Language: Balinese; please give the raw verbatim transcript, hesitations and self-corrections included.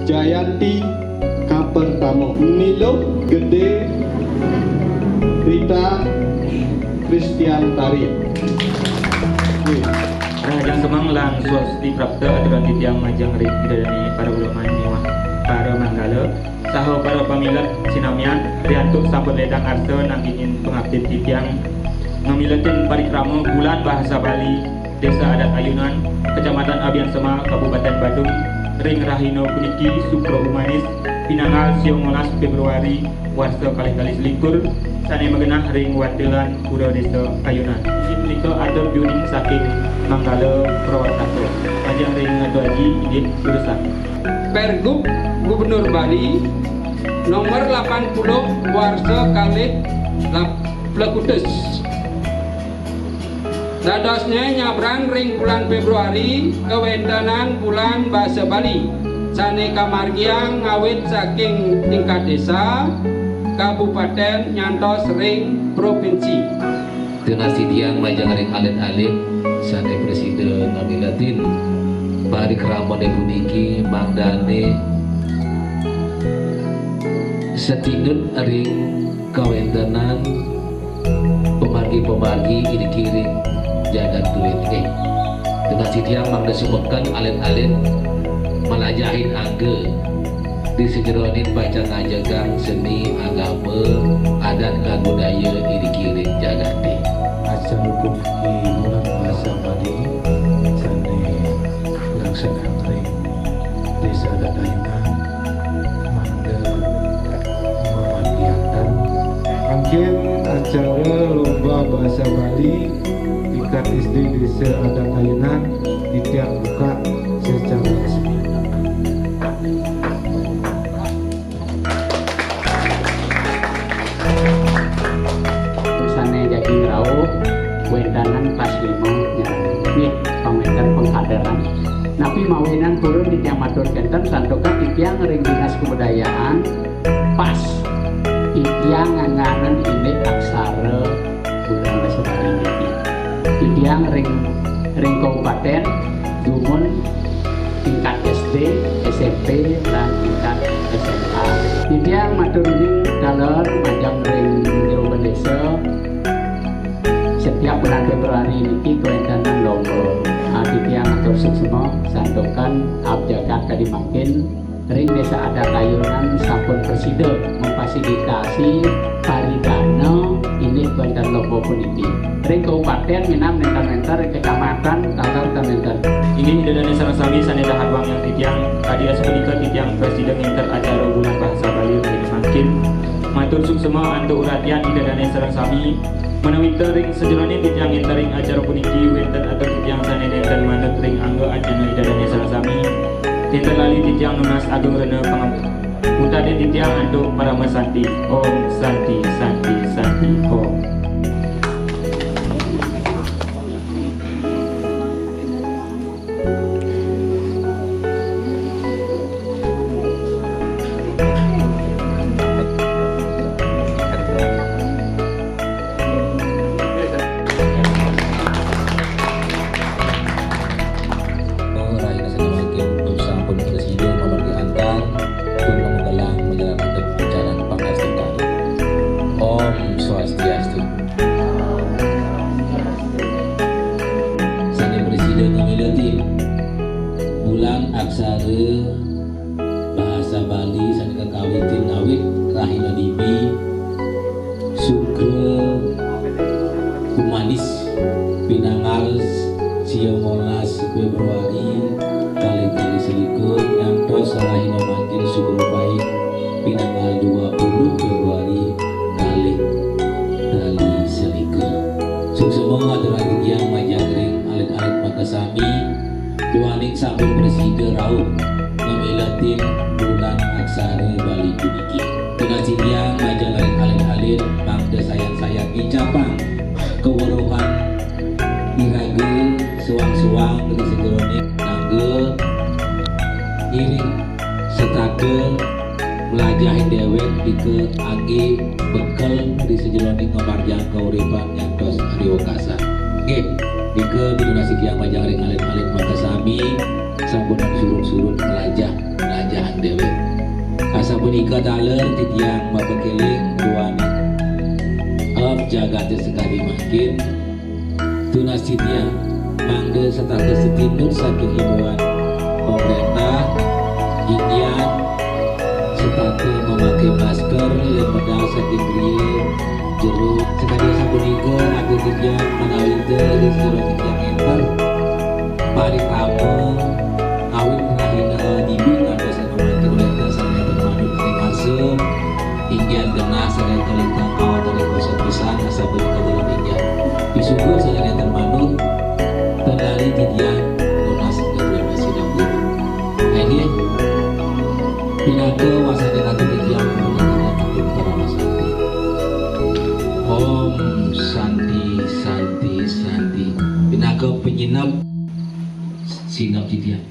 Jayanti kapertama, Nilo Gede Rita Christian Tari. Rahajeng semeng lan swasti prapta aturan titiang majeng ring Ida Dane para ulama miwah para manggala saha para pamilet sinamian, riantuk sampun ledang arsa nanggingin pangaptin titiang ngamiletin parikrama Bulan Bahasa Bali Desa Adat Ayunan, Kecamatan Abiansemal, Kabupaten Badung, ring rahina puniki, Sukra Umanis, pinanggal sia molas Februari, warsa kalih tali selikur, sane magenah ring wantilan Pura Desa Ayunan. Inggih punika atur piuning saking Manggala Prawartaka. Majeng ring Atu Aji, inggih durusang. Pergub Gubernur Bali nomor lapan puluh warsa kalih lap-, plekutus. Dadosnya nyabran ring bulan Februari, kawentenan Bulan Basa Bali sane kamargiang ngawit saking tingkat desa, kabupaten, nyantos ring provinsi. Tunas titiang majeng ring alit-alit sane prasida ngamiletin parikramane puniki, mangdane satinut ring kawentenan pamargi-pamargi iriki ring jagat duweke. Tunas titiang mangda sumeken alit-alit malajahin angga di sajeroning pacang ngajegang seni agama, adat lan budaya iriki ring jagate. Acara puniki Bulan Basa Bali sane laksanayang ring Desa Adat Ayunan mangda mamargi antar. Mangkin acara lomba basa Bali tingkat S D Desa Adat Ayunan titiang buka secara resmi. Sane jagi ngrauh, wentenan pas lima nyaran. Nggih, pangwenten pengkaderan. Napi mawinan purun titiang matur kenten, santukan titiang ring Dinas Kebudayaan pas titiang nganganen indik aksara Bulan Basa Bali niki. Titiang ring, ring kabupaten dumun tingkat S D, S M P, lan tingkat S M A. Titiang matur uning taler majeng ring Jero Bendesa. Setiap bulan Februari niki kawentenan lomba. Ah, titiang atur suksma santukan aab jagat kadi mangkin ring Desa Adat Ayunan sampun prasida memfasilitasi paridana indik wenten lomba puniki. Ring kabupaten minab nenten-nenten, ring kecamatan taler ten nenten. Inggih Ida Dane sareng sami sane dahat wangiang titiang, kadi asapunika titiang prasida ngenter acara Bulan Bahasa Bali rahina mangkin. Matur suksma antuk uratian Ida Dane sareng sami, menawi ring sajeroning titiang ngentering acara puniki wenten atur titiang sane nenten manut ring angga ajana Ida Dane sareng sami. Nenten lali titiang nunas agung rena pangam-, puntade titiang antuk parama santi. Om Santi, Santi, Santi, Om. Rahina sane mangkin pun sampun prasida mamargi antar, pun mamegelang majalan adat acara pangastutan. Om Swastiastu. Sane prasida ngamiletin Bulan Aksara Bahasa Bali sane kakawitin ngawit rahina Dimi, Sukra Umanis, pinanggal sia molas Februari kalih tali selikur ngantos rahina mangkin, Sukra Pait setata mlajahin déwék nika anggé bekel ri sajeroning ngamargiang kauripan nyantos ri wekasan. Nggih, nika pitunas titiang majeng ring alit-alit makasami, sampun surut-surut mlajah, mlajahan déwék. Asapunika taler titiang mapakéling duaning ep jagaté sakadi mangkin, tunas titiang mangda setata satinut saking himbauan pemerintah, inggian setata memakai masker yen medal saking griya jero. Sakadi sapunika, atur titiang manawita ring sedaya titiang énter parikrama awit rahina dibi ngantos mangkin wénten sané manut ring arsa, inggian genah sané kalintang kawat ring kosong pisan, asapunika dalam inggian pisugur sané manut, ten lali titiang nunas gatra sinambi. Inggih, pinaka wasaning atur titiang, Om Santi, Santi, Santi. Pinaka penyinep sinep titiang.